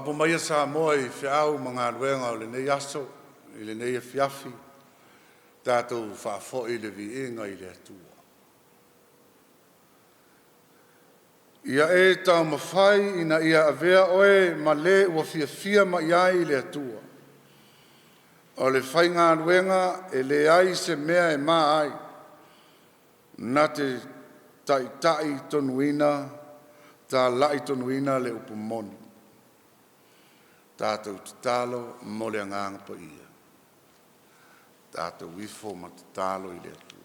Faaopo maia Samoa i feau ma galuega o lenei aso i lenei afiafi, tatou faafoi le viiga i le Atua. Ia e taumafai ina ia avea oe ma le ua fiafia mai ai le Atua. O le faigaluega e leai se mea e ma ai, na te talaitonuina le upu moni. Tatou tatalo mo le Agaga Paia. Tatou ifo ma tatalo i le Atua.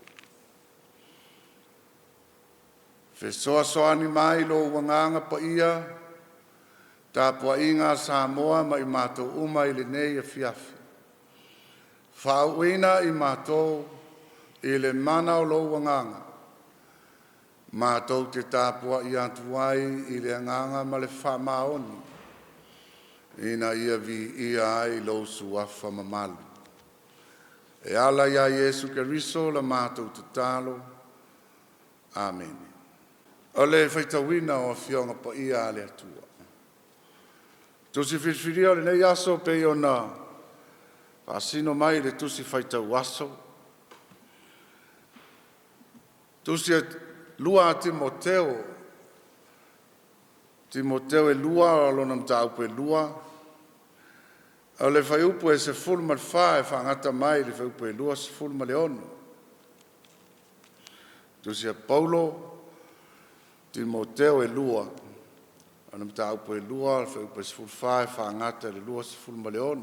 Fesoasoani mai lou Agaga Paia, tapuaiga a Samoa ma i matou uma i lenei afiafi, faauuina i matou i le mana o lou Agaga, matou te tapuai atu ai i le agaga ma le faamaoni, ina ia viia ai lou Suafa mamalu. E ala ia Iesu Keriso la matou tatalo. Amene. O le faitauina o Afioga Paia a le Atua. Tusi filifilia o lenei aso e pei ona faasino mai i le Tusi Faitau Aso, Tusi 2 a Timoteo, Timoteo 2 lona mataupu e 2, o le fuaiupu e 14 e faagata mai i le fuaiupu e 26. Tusi a Paulo Timoteo e 2, o le mataupu e 2, o le fuaiupu e 14 e faagata i le 26.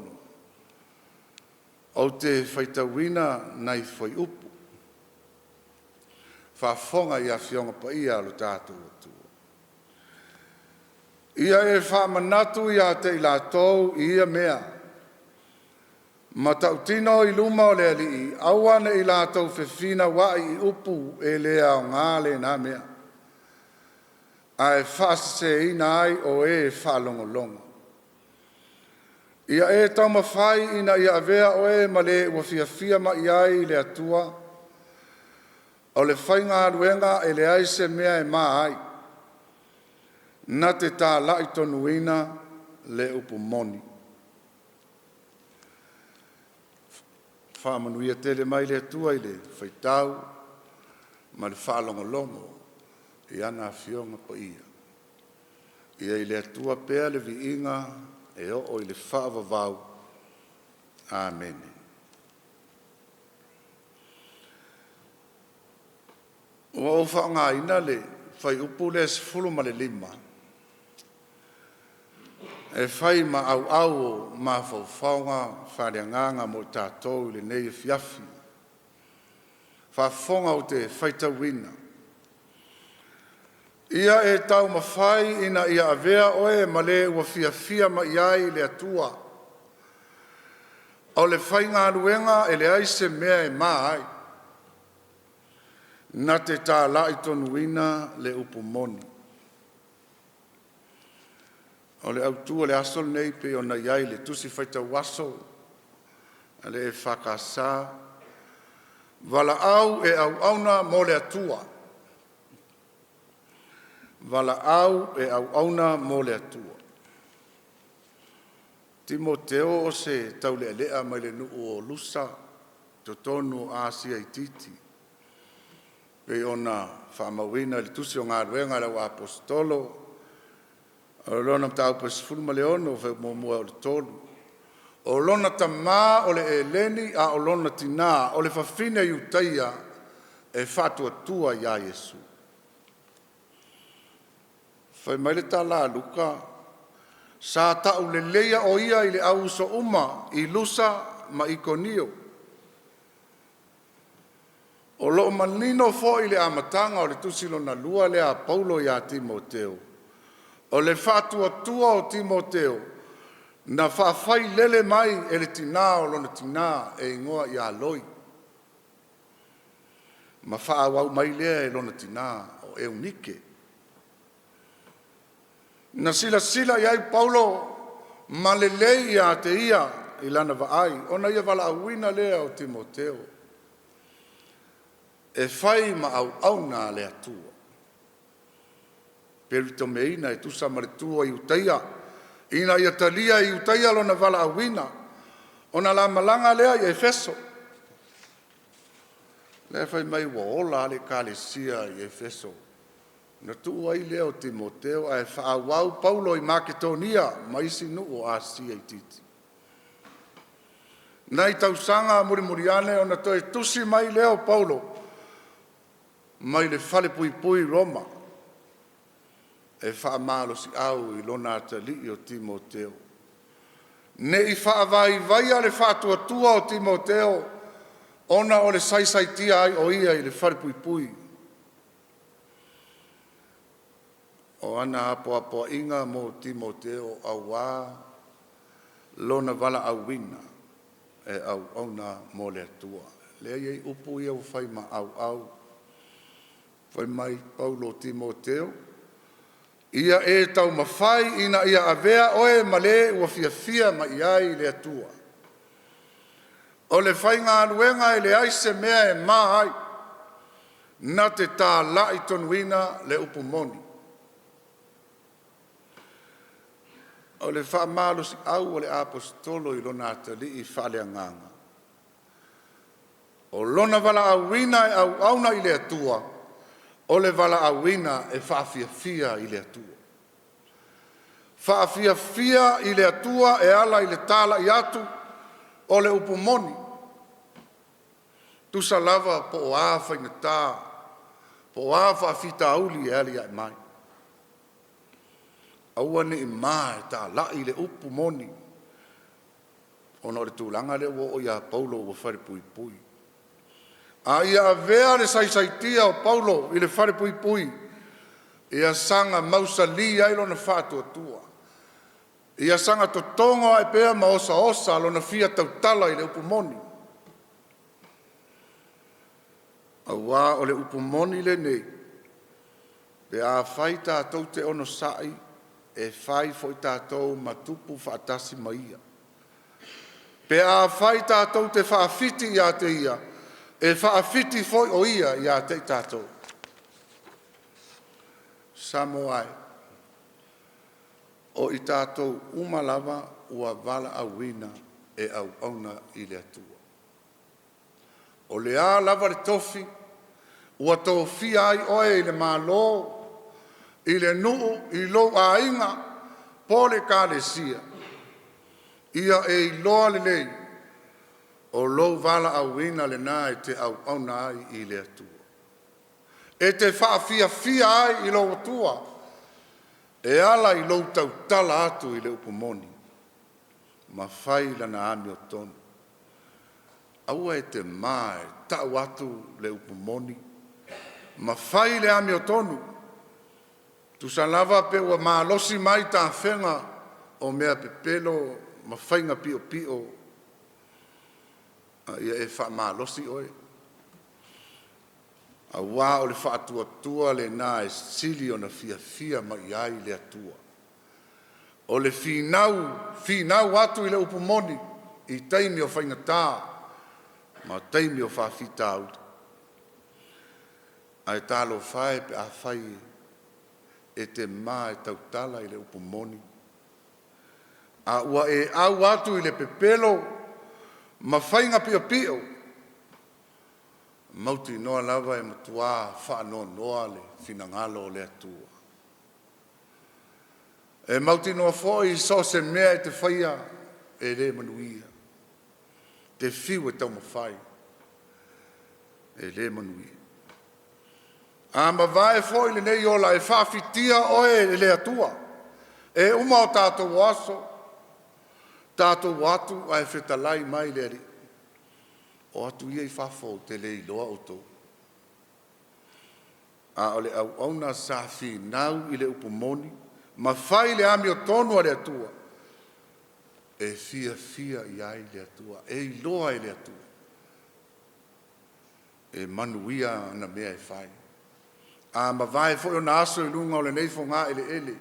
Ou te faitauina nai fuaiupu. Faafofoga i Afioga Paia a lo tatou Atua. Ia e faamanatu ia te i latou i ia mea, ma tautino i luma o le Alii, aua ne i latou fefinauai i upu e le aoga lena mea, ae faaseseina ai o e faalogologo. Ia e taumafai ina ia avea oe ma le ua fiafia mai ai le Atua, o le faigaluega e leai se mea e ma ai, na te talai tonuina le upu moni. Faamanuia tele mai le Atua i le faitau ma le faalogologo i ana Afioga Paia. Ia i le Atua pea le viiga e oo i le faavavau. Amene. Ua ou faaaogaina le fuaiupu lea 15 e fai ma auau o mafaufauga faaleagaga mo i tatou i lenei afiafi. Faafofoga ou te faitauina. Ia e taumafai ina ia avea oe ma le ua fiafia mai ai le Atua. O le faigaluega e leai se mea e ma ai, na te talai tonuina le upu moni. O le autu o le aso lenei pei ona i ai le Tusi Faitau Aso a le EFKS, Valaau e auauna mo le Atua. Valaau e auauna mo le Atua. Timoteo o se taulealea mai le nuu o Lusa, totonu o Asia Itiiti, pei ona faamauina i le Tusi o Galuega a le Auaposeitolo, o lona mataupu e 16, fuaiupu muamua e oo i le 3. O lona tamā o le Eleni, a o lona tinā o le fafine Iutaia e faatuatua iā Iesu. Fai mai le tala a Luka, sa tauleleia o ia i le au uso uma i Lusa ma Ikonio. O lo o manino foi i le amataga o le tusi lona lua lea a Paulo ia Timoteo, o le faatuatua o Timoteo na faafailele mai e le tinā o lona tinā e igoa ia Loi, ma faaauau mai lea e lona tinā o Eunike. Na silasila i ai Paulo ma lelei ia te ia i lana vaai, ona ia valaauina lea o Timoteo e fai ma auauna a le Atua, perijome e tusa ma le tu a Iutaia. ina ia talia e Iutaia lona valaauina, ona la malaga lea i Efeso. Lea fai mai ua ola lava le Ekalesia i Efeso, ona tuu ai lea o Timoteo ae faaauau Paulo i Maketonia ma isi nuu o Asia Itiiti. Nai tausaga mulimuli ane ona toe tusi mai lea o Paulo mai le falepuipui i Roma e faamalosiau i lona atalii o Timoteo, ne i faavaivaia le faatuatua o Timoteo ona o le saisaitia ai o ia i le falepuipui. O ana apoapoaiga mo Timoteo aua lona valaauina e auauna mo le Atua. Lea e i ai upu ia ua fai ma auau. Fai mai Paulo Timoteo, ia e taumafai ina ia avea oe ma le ua fiafia mai i ai le Atua. O le faigaluega e leai se mea e ma ai, na te talai tonuina le upu moni. O le faamalosiau a le Aposetolo i lona atalii faaleagaga, o lona valaauina e auauna i le Atua, o le valaauina e faafiafia i le Atua. Faafiafia i le Atua e ala i le talai atu o le upu moni, tusa lava po o a faigata, po o a faafitauli e aliae mai. Aua ne i ma e talai le upu moni, ona o le tulaga lea ua oo ia Paulo ua falepuipui. A ia avea le saisaitia o Paulo i le falepuipui, ia saga mausali ai lona faatuatua, ia saga totogo ae pea ma osaosa lona fia tautala i le upu moni, aua o le upu moni lenei, pe afai tatou te onosai, e fai foi tatou ma tupu faatasi ma Ia. Pe afai tatou te faafiti ia te Ia, e faafiti foi o Ia ia te i tatou. Samoa e, o i tatou uma lava ua valaauina e auauna i le Atua. O le a lava le tofi ua tofia ai oe i le Malo, i le nuu, i lou aiga po o le Ekalesia, ia e iloa lelei, o lou valaauina lena e te auauna ai i le Atua. E te faafiafia ai i lou Atua e ala i lou tautala atu i le upu moni ma fai lana amiotonu. Aua e te ma e tau atu le upu moni ma fai le amiotonu, tusa lava pe ua malosi mai tafega o mea pepelo ma faiga piopio, a ia e faamalosi oe, aua o le faatuatua lena e sili ona fiafia mai i ai le Atua. O le finau finau atu i le upu moni i taimi o faigata ma taimi o faafitauli. Ae talofa e pe afai e te ma e tautala i le upu moni, a ua e au atu i le pepelo ma faiga piopio, mautinoa lava e matua faanoanoa le finagalo o le Atua. E mautinoa foi so o se mea e te faia e le manuia. E te fiu e taumafai, e le manuia. A mavae foi lenei ola, e faafitia oe e le Atua. E uma o tatou aso, tatou o atu ae fetalai mai le Alii, o atu ia i fafo ou te le iloa outou. A o le auauna sa finau i le upu moni ma fai le amiotonu a le Atua, e fiafia i ai le Atua, e iloa e le Atua e manuia ana mea e fai. A mavae foi ona aso i luga o lenei fogaeleele,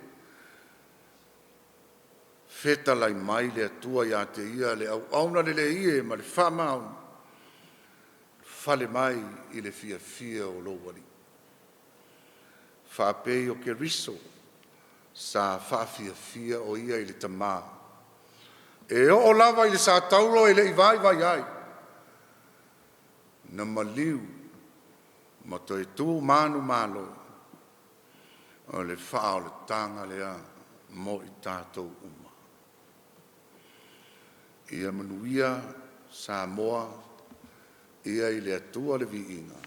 fetalai mai le Atua ia te ia, le auauna lelei e ma le faamaoni, fale mai i le fiafia o lou Alii. Faapei o Keriso Sa faafiafia o ia i le Tama, e oo lava i le sa taulo e le i vaivai ai, na maliu ma toe tu manumalo. O le faaolataga lea mo i tatou uma. Ia manuia Samoa, ia i le Atua le viiga.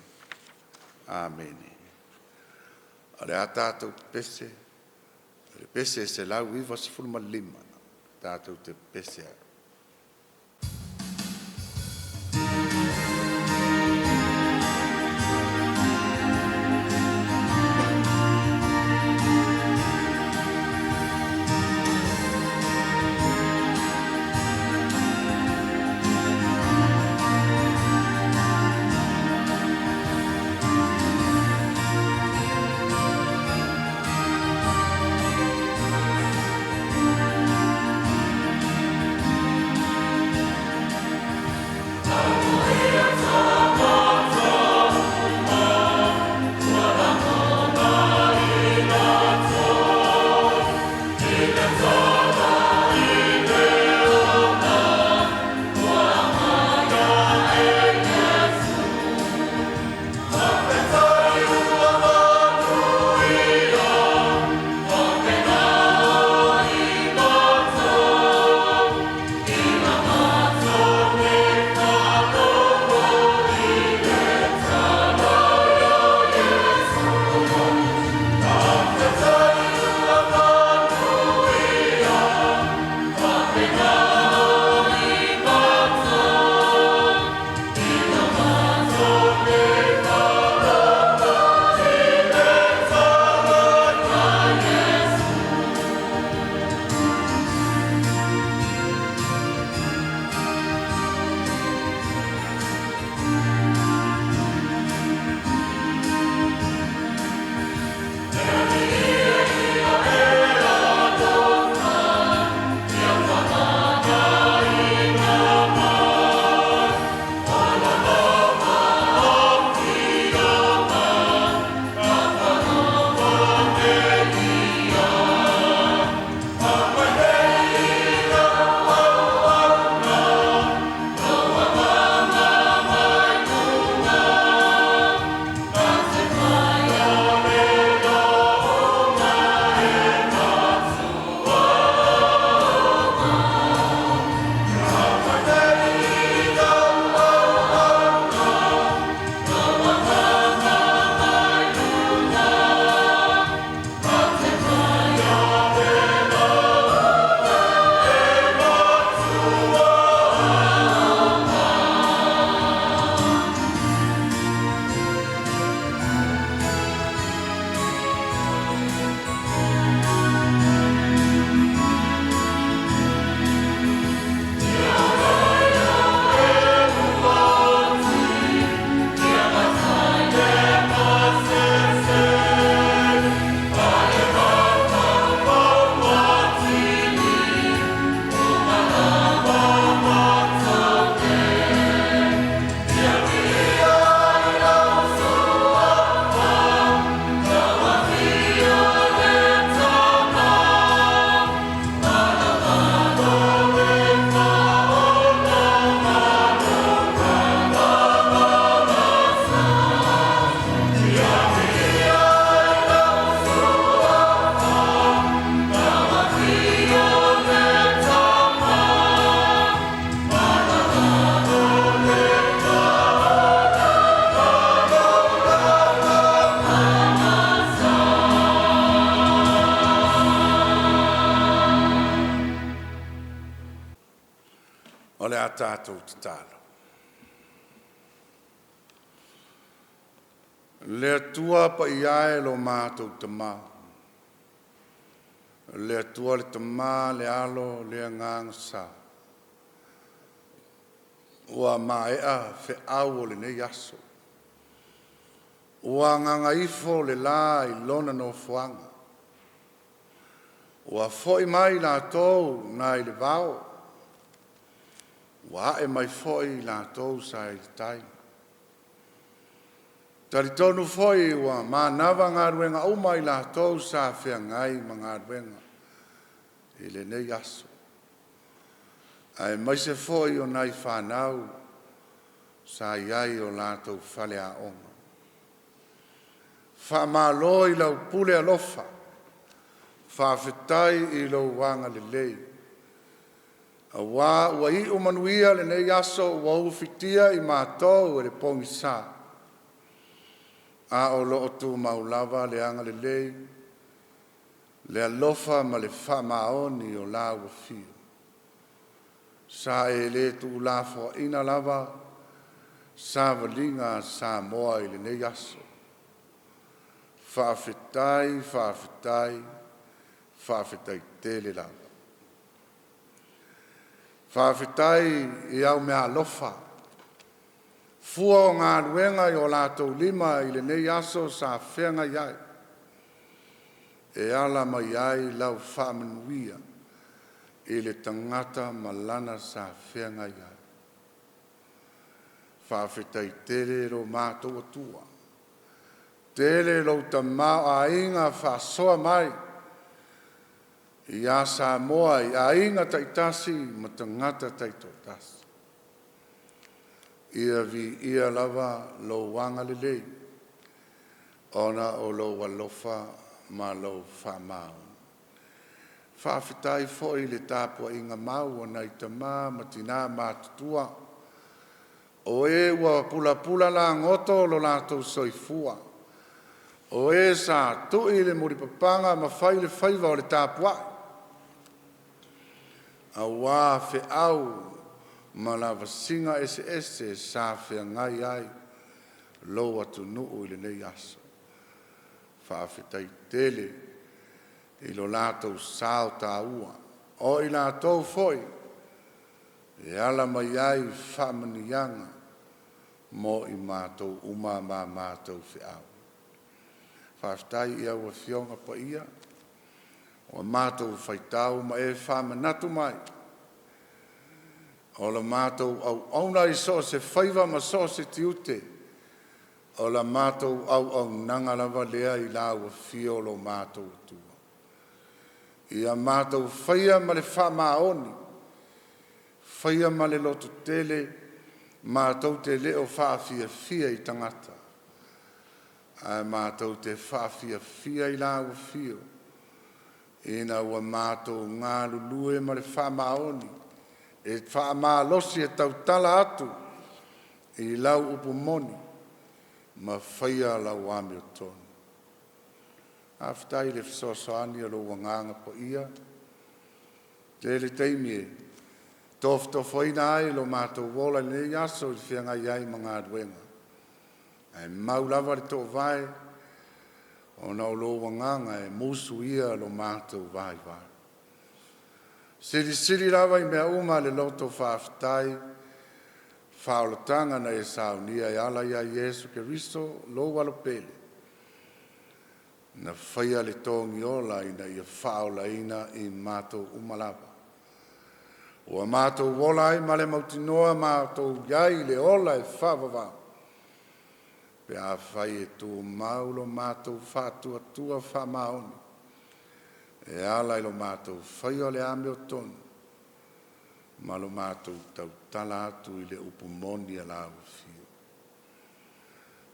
Amene. O le a tatou pepese, o le pese 195 tatou te pepese ai. O le a tatou tatalo. Le Atua paia e lo matou Tama, le Atua le Tama, le Alo, le Agaga Sa, ua maea feau o lenei aso, ua gagaifo le la i lona nofoaga, ua foi mai latou nai le vao, ua ae mai foi i latou sa i le tai. Talitonu foi ua manava galuega uma i latou sa feagai ma galuega i lenei aso, aemaise foi o nai fanau sa i ai i o latou faleaoga. Faamalo i lau pule alofa, faafetai i lou agalelei aua ua iu manuia lenei aso ua ufitia i matou e le pogisa, a o lo o tumau lava le agalelei, le alofa ma le faamaoni o lau Afio. Sa e le tuulafoaina lava savaliga a Samoa i lenei aso. Faafetai, faafetai, faafetai tele lava. Faafetai i au meaalofa, fua o galuega i o latou lima i lenei aso sa feagai ai, e ala mai ai lau faamanuia i le tagata ma lana sa feagai ai. Faafetai tele i lo matou Atua, tele lou tamaoaiga faasoa mai ia Samoa i aiga taitasi ma tagata taitoatasi. Ia viia lava lou agalelei ona o lou alofa ma lou faamaoni. Faafetai foi i le tapuaiga mau a nai tama ma tina matutua o e ua pulapula lagoto lo latou soifua, o e sa tui le mulipapaga ma fai le faiva o le tapuai aua feau ma lavasiga eseese sa feagai ai lou atunuu i lenei aso. Faafetai tele i lo latou sao taua, o i latou foi e ala mai ai faamanuiaga mo i matou uma ma matou feau. Faafetai i au Afioga Paia, ua matou faitau ma e faamanatu mai, o la matou auauna i so o se faiva ma so o se tiute, o la matou auaunaga lava lea i lau afio lo matou Atua. Ia matou faia ma le faamaoni, faia ma le lototele, matou te le o faafiafia i tagata, ae matou te faafiafia i lau afio, ina ua matou galulue ma le faamaoni e faamalosi e tautala atu i lau upu moni ma faia lau amiotonu. Faafetai i le fesoasoani o lou Agaga Paia, tele taimi e tofotofoina ai lo matou ola i lenei aso i le feagai ai ma galuega, ae mau lava le toovae ona o lou Agaga e musuia lo matou vaivai. Silisili lava i mea uma le loto faafetai faaolataga na e saunia e ala ia Iesu Keriso lou Alo pele, na faia le togiola ina ia faaolaina i matou uma lava. Ua matou ola ai ma le mautinoa matou i ai i le ola e faavavau, pe afai e tumau lo matou faatuatua faamaoni e ala i lo matou faia o le amiotonu ma lo matou tautala atu i le upu moni a lau Afio.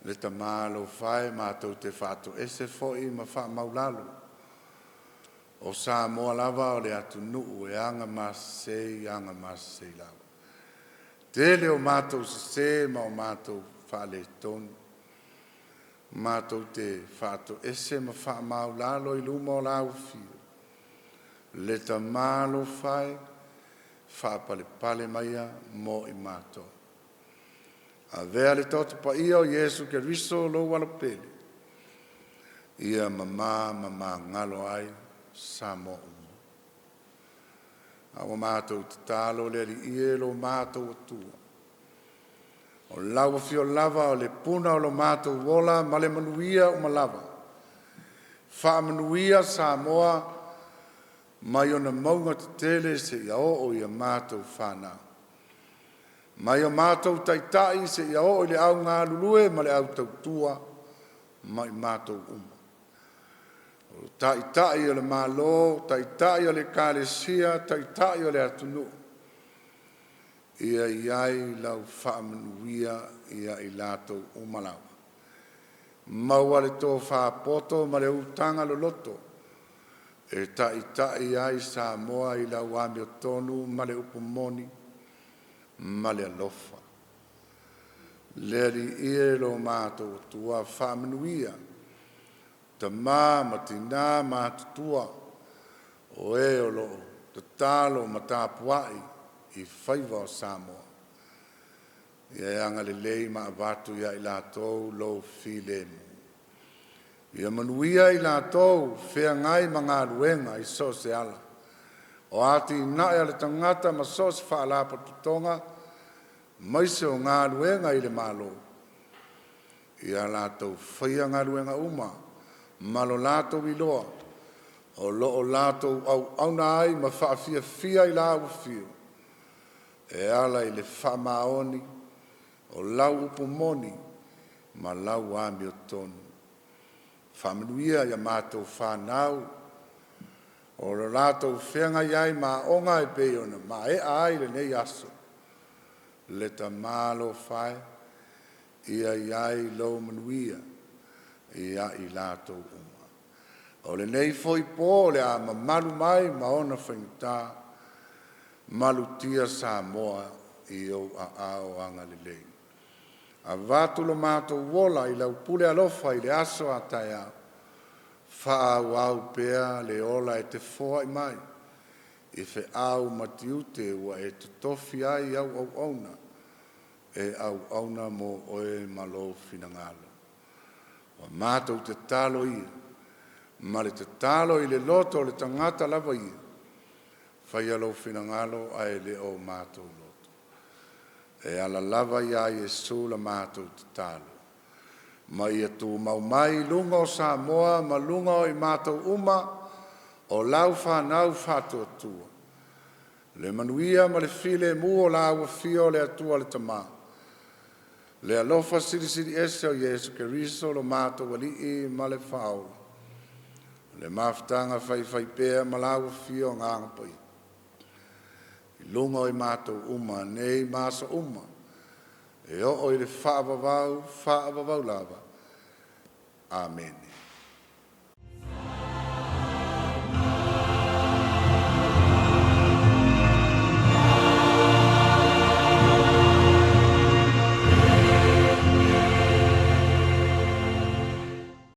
Le Tama alofa e, matou te faatoese foi ma faamaualalo, o Samoa lava o le atunuu e agamasei agamasei lava. Tele o matou sese ma o matou faaletonu, matou te faatoese ma faamaulalo i luma o lau Afio. Le Tama alofa e, faapalepale maia mo i matou. Avea le toto paia o Iesu Keriso lou Alo pele, ia mamā ma magalo ai Samoa uma. A ua matou tatalo le Alii e lo matou Atua, o lau afio lava o le puna o lo matou ola ma le manuia uma lava. Faamanuia Samoa mai ona mauga tetele seia oo ia matou fanau. Mai o matou taitai seia oo i le au galulue ma le au tautua ma i matou uma. O Taitai o le Malo, Taitai o le Ekalesia, Taitai o le atunuu, ia i ai lau faamanuia ia i latou uma lava. Maua le tofa poto ma le utaga loloto e taitai ai Samoa i lau amiotonu ma le upu moni ma le alofa. Le Alii e lo matou Atua, faamanuia tama ma tina ma matutua o e o lo o tatalo ma tapuai i faiva o Samoa. Ia e agalelei ma avatu ia i latou lou filemu. Ia manuia i latou feagai ma galuega i so o se ala, o atinae a le tagata ma so o se faalapotopotoga, aemaise o galuega i le Malo, ia latou faia galuega uma ma lo latou iloa o lo o latou auauna ai ma faafiafia i Laua Afio e ala i le faamaoni, o lau upu moni ma lau amiotonu. Faamanuia i a matou fanau o lo o latou feagai ai ma aoga e pei ona maea ai lenei aso. Le Tama alofa e, ia i ai lou manuia ia i latou uma. O lenei foi po o le a mamalu mai ma ona faigata, malutia Samoa i ou aao agalelei. Avatu lo matou ola i lau pule alofa i le aso a taeao, faaauau pea le ola e te foai mai i feau ma tiute ua e totofi ai au auauna e auauna mo oe ma lou finagalo. Ua matou tatalo ia ma le tatalo i le loto o le tagata lava ia, faia lou finagalo ae le o matou loto. E ala lava ia Iesu la matou tatalo, ma ia tumau mai i luga o Samoa ma luga o i matou uma o lau fanau faatuatua, le manuia ma le filemu o la Afio o le Atua le Tama, le alofa silisili ese o Iesu Keriso lo matou Alii ma le Faaola, le mafutaga faifaipea ma lau Afio Agaga Paia, i luga o i matou uma nei ma aso uma, e oo i le faavavau, faavavau lava. Amene.